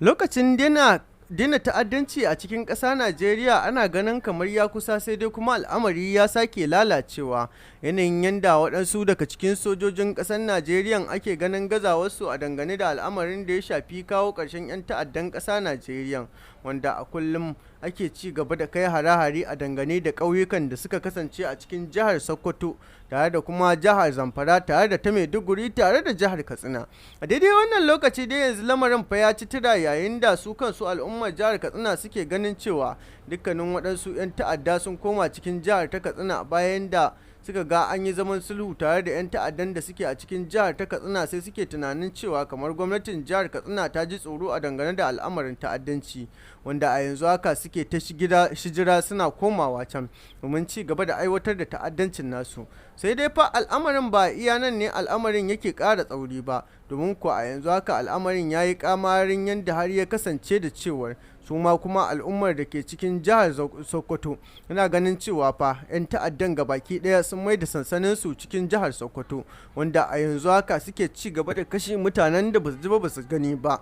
Lokacin daina ta'addanci a cikin ƙasa Najeriya ana ganin kamar ya kusa, sai dai kuma al'amari ya sake lalacewa. Yanayin yanda waɗansu daga cikin sojojin ƙasar Najeriya ake ganin gazawarsu a dangane da al'amarin da ya shafi kawo ƙarshen 'yan ta'addan ƙasa Najeriya, wanda a kullum ake ci gaba da kai hare-hare a dangane da ƙauyukan da suka kasance a cikin jihar Sokoto tare da kuma jihar Zamfara tare da ta Maiduguri tare da jihar Katsina. A daidai wannan lokaci dai yanzu lamarin fa ya ci tura, yayin da su kansu al'ummar jihar Katsina suke ganin cewa dukkanin waɗansu 'yan ta'adda sun koma cikin jihar ta Katsina bayan da suka ga an yi zaman sulhu tare da 'yan ta'addan da suke a cikin jihar ta Katsina. Sai suke tunanin cewa kamar gwamnatin jihar Katsina ta ji tsoro a dangane da al'amarin ta'addanci, wanda a yanzu haka suke ta shijira suna komawa can domin ci gaba da aiwatar da ta'addancin nasu. Sai dai fa al'amarin ba iya nan ne al'amarin yake ƙara tsauri ba, domin kuwa a yanzu haka al'amarin ya yi kamarin yadda har ya kasance da cewar su ma kuma al'ummar da ke cikin jihar Sokoto yana ganin cewa fa 'yan ta'addan gabaki daya sun mai da sansanin su cikin jihar Sokoto, wanda a yanzu haka suke ci gaba da kashe mutanen da basu ji ba basu gani ba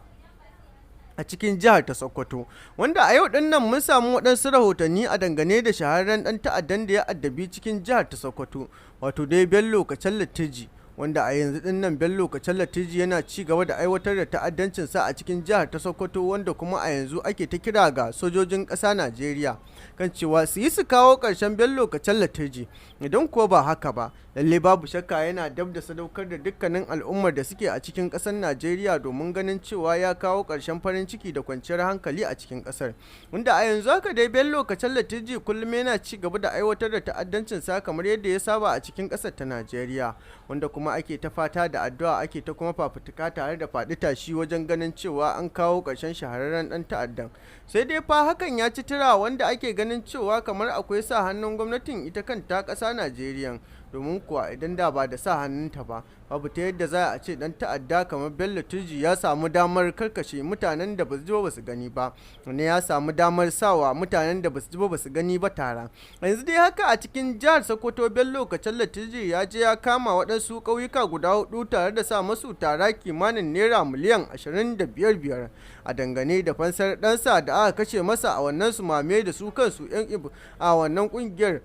a cikin jihar ta Sokoto, wanda a yau din nan mun samu waɗansu rahotanni a dangane da shahararren ɗan ta'addan da ya addabi cikin jihar ta Sokoto, wato dai Bello Kacalla Turji, wanda a yanzu din nan Bello Kacalla Turji yana ci gaba da aiwatar da ta'addancin sa a cikin jihar ta Sokoto, wanda kuma a yanzu ake ta kira ga sojojin ƙasa Najeriya kan cewa su yi su kawo ƙarshen Bello Kacalla Turji. Idan kuwa ba haka ba, lalle babu shakka yana dab da sadaukar da dukkanin al'ummar da suke a cikin ƙasar Najeriya domin ganin cewa ya kawo ƙarshen farin ciki da kwanciyar hankali a cikin ƙasar. Wanda a yanzu haka dai Bello Kacalla Turji kullum yana ci gaba da aiwatar da ta'addancin sa kamar yadda ya saba a cikin ƙasar ta Najeriya, wanda kuma ake ta fata da addu'a, ake ta kuma fafutuka tare da faɗi tashi wajen ganin cewa an kawo ƙarshen shahararren ɗan ta'addan. Sai dai fa hakan ya ci tura, wanda ake ganin cewa kamar akwai sa hannun gwamnatin ita kanta ƙasa Najeriya, domin kuwa idan da ba da sa hannunta ba, babu ta yadda za a ce dan ta'adda kamar Bello Turji ya samu damar karkashe mutanen da basu ji ba basu gani ba, wani ya samu damar sawa mutanen da basu ji ba basu gani ba tara. Yanzu dai haka a cikin jihar Sokoto, Bello Kacalla Turji ya je ya kama waɗansu ƙauyuka guda hudu tare da sa masu tara kimanin naira miliyan 25 a dangane da fansar ɗansa da aka kashe masa a wannan sumame da su kansu 'yan a wannan ƙungiyar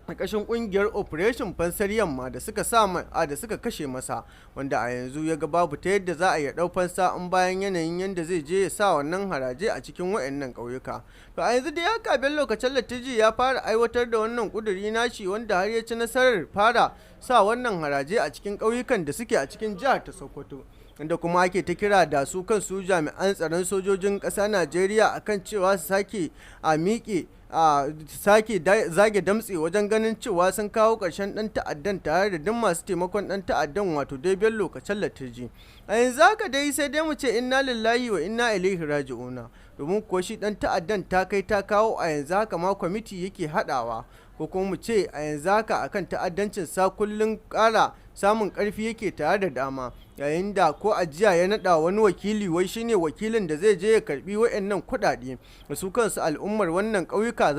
ƙarƙashin ƙungiyar Operation Fansar Yamma da suka sa da suka kashe masa, wanda a yanzu ya ga babu ta yadda za a iya ɗau fansa in bayan yanayin yadda zai je ya sa wannan haraje a cikin wayannan ƙauyuka. To a yanzu dai haka Bello Kacalla Turji ya fara aiwatar da wannan ƙuduri nashi, wanda har ya ci nasarar fara sa wannan haraje a cikin ƙauyukan da suke a cikin jihar ta Sokoto, inda kuma ake ta kira da su kansu jami'an tsaron sojojin ƙasa Najeriya akan cewa su sake a miƙe a sake zage damtse wajen ganin cewa sun kawo ƙarshen ɗan ta'addan tare da duk masu taimakon ɗan ta'addan, wato dai Bello Kacalla Turji. A yanzu haka dai sai dai mu ce inna lillahi wa inna ilaihi raji'una, domin kuwa shi ɗan ta'addan ta kai ta kawo a yanzu haka ma kwamiti yake haɗawa, ko kuma mu ce a yanzu haka akan ta'addancin sa kullum ƙara samun ƙarfi yake tare da dama, yayin da ko a jiya ya naɗa wani wakili, wai shine wakilin da zai je ya karbi wayannan kuɗaɗe da su kansu al'ummar wannan ƙauyuka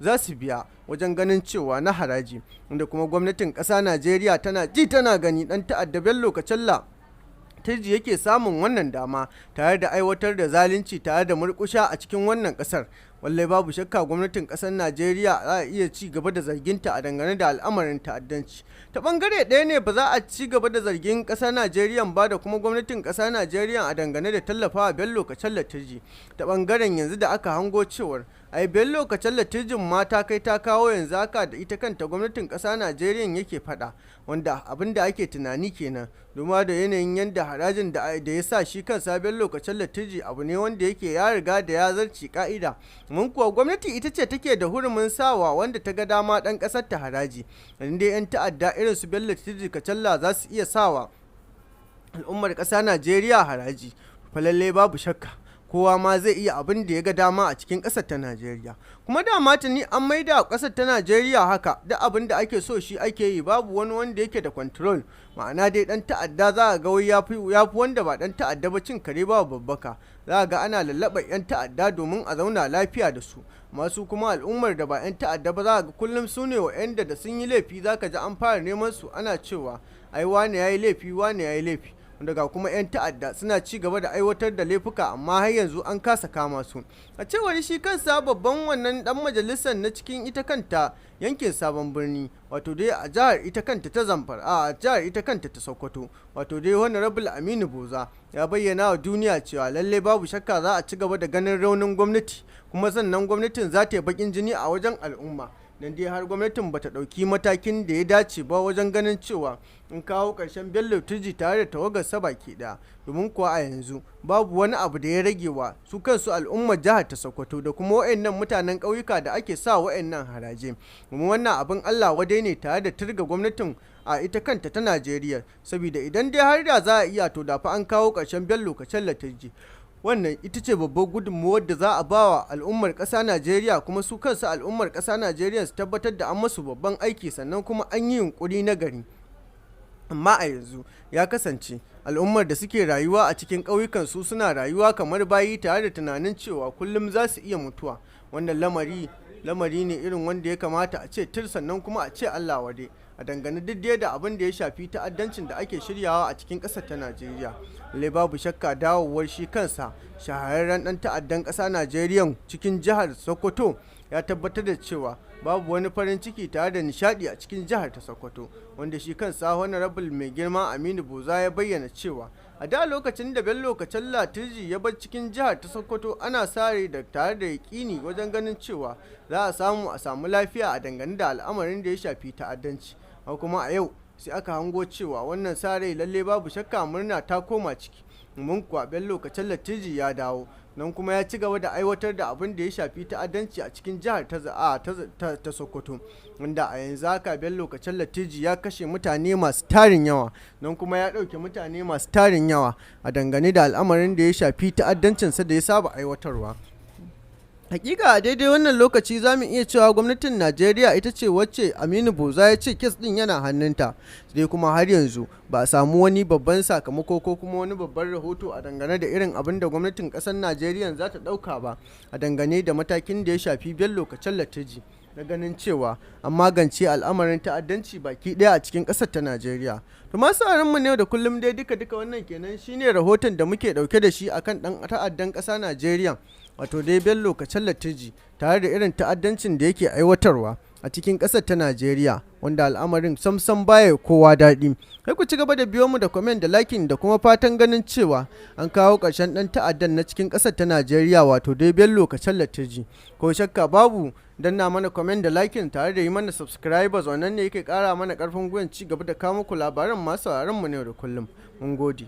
za su biya wajen ganin cewa na haraji, inda kuma gwamnatin ƙasa Najeriya tana ji tana gani ɗan ta'adda Bello Kacalla Turji yake samun wannan dama tare da aiwatar da zalunci tare da murƙusha a cikin wannan ƙasar. Wallai babu shakka gwamnatin ƙasar Najeriya za a iya ci gaba da zarginta a dangane da al'amarin ta'addanci. Ta bangare ɗaya ne ba za a ci gaba da zargin ƙasar Najeriya ba da kuma gwamnatin ƙasar Najeriya a dangane da tallafawa Bello Kacalla Turji. Ta bangaren yanzu da aka hango cewar ai Bello Kacalla Turjin ma ta kai ta kawo, yanzu haka da ita kanta gwamnatin ƙasa Najeriya yake faɗa, wanda abin da ake tunani kenan, domin da yanayin yadda harajin da ya sa shi kansa Bello Kacalla Turji abu ne wanda yake ya riga da ya zarci ka'ida. Mun kuwa gwamnati ita ce take da hurumin sawa wanda ta ga dama ɗan ƙasar ta haraji. Inda 'yan ta'adda irin su Bello Turji Kacalla za su iya sawa al'ummar ƙasa Najeriya haraji, fa lallai babu shakka kowa ma zai iya abin da ya ga dama a cikin ƙasar ta Najeriya. Kuma dama tuni an maida ƙasar ta Najeriya haka, duk abin da ake so shi ake yi, babu wani wanda yake da control. Ma'ana dai dan ta'adda za a ga wai yafi wanda ba dan ta'adda ba cin kare ba babbaka. Za a ga ana lallaɓa 'yan ta'adda domin a zauna lafiya da su. Masu kuma al'ummar da ba 'yan ta'adda ba, za a ga kullum su ne wa'yanda da sun yi laifi za ka ji an fara neman su, ana cewa ai wane ya yi laifi, wane ya yi laifi. Daga kuma 'yan ta'adda suna ci gaba da aiwatar da laifuka, amma har yanzu an kasa kama su. A cewar shi kansa babban wannan dan majalisar na cikin ita kanta yankin Sabon Birni, wato dai a jihar ita kanta ta Zamfara, a jihar ita kanta ta Sokoto, wato dai Honorable Aminu Boza, ya bayyana wa duniya cewa lalle babu shakka za a ci gaba da ganin raunin gwamnati, kuma sannan gwamnatin za ta yi bakin jini a wajen al'umma, dan dai har gwamnatin bata ɗauki matakin da ya dace ba wajen ganin cewa in kawo ƙarshen Bello Turji tare da tawagarsa baki ɗaya. Domin kuwa a yanzu babu wani abu da ya rage wa su kansu al'ummar jihar ta Sokoto da kuma wa'annan mutanen ƙauyuka da ake sa wa'annan haraje. Domin wannan abin Allah wadai ne tare da turga gwamnatin a ita kanta ta Najeriya, saboda idan dai har da za a iya, to da fa an kawo ƙarshen Bello Kacalla Turji. Wannan ita ce babbar gudunmuwar da za a ba wa al'ummar ƙasa Najeriya, kuma su kansu al'ummar ƙasa Najeriya su tabbatar da an masu babban aiki, sannan kuma an yi yunƙuri na gari. Amma a yanzu ya kasance al'ummar da suke rayuwa a cikin ƙauyukan su suna rayuwa kamar bayi, tare da tunanin cewa kullum za su iya mutuwa. Wannan lamari lamari ne irin wanda ya kamata a ce tir, sannan kuma a ce Allah wade a dangane duk da abin da ya shafi ta'addancin da ake shiryawa a cikin ƙasar ta Najeriya. Lallai babu shakka dawowar shi kansa shahararren ɗan ta'addan ƙasa Najeriya cikin jihar Sokoto ya tabbatar da cewa babu wani farin ciki tare da nishadi a cikin jihar ta Sokoto, wanda shi kansa Honorable mai girma Aminu Boza ya bayyana cewa a da lokacin da Bello Kacalla Turji ya bar cikin jihar ta Sokoto, ana sare da tare da yaƙini wajen ganin cewa za a samu lafiya a dangane da al'amarin da ya shafi ta'addanci. Kuma a yau sai aka hango cewa wannan sare lalle babu shakka murna ta koma ciki, domin kuwa Bello Kacalla Turji ya dawo nan, kuma ya ci gaba da aiwatar da abin da ya shafi ta'addanci a cikin jihar ta Sokoto, wanda a yanzu haka Bello Kacalla Turji ya kashe mutane masu tarin yawa, nan kuma ya ɗauke mutane masu tarin yawa a dangane da al'amarin da ya shafi ta'addancinsa da ya saba aiwatarwa. Hakika a daidai wannan lokaci za mu iya cewa gwamnatin Najeriya ita ce wacce Aminu Boza ya ce case din yana hannunta, sai kuma har yanzu ba a samu wani babban sakamako ko kuma wani babban rahoto a dangane da irin abin da gwamnatin kasar Najeriya za ta dauka ba a dangane da matakin da ya shafi Bello Kacalla Turji, na ganin cewa an magance al'amarin ta'addanci baki daya a cikin kasar ta Najeriya. To, masu mu ne da kullum dai, duka duka wannan kenan shine rahoton da muke dauke da shi akan dan ta'addan kasa Najeriya, wato dai Bello Kacalla Turji, tare da irin ta'addancin da yake aiwatarwa a cikin ƙasar ta Najeriya, wanda al'amarin samsam baya kowa daɗi. Kai, ku ci gaba da biyo mu da comment da liking, da kuma fatan ganin cewa an kawo ƙarshen ɗan ta'addan na cikin ƙasar ta Najeriya, wato dai Bello Kacalla Turji. Ko shakka babu, danna mana comment da liking tare da yi mana subscribers, wannan ne yake ƙara mana ƙarfin gwiwan ci gaba da kawo muku labaran, masu mu ne da kullum. Mun gode.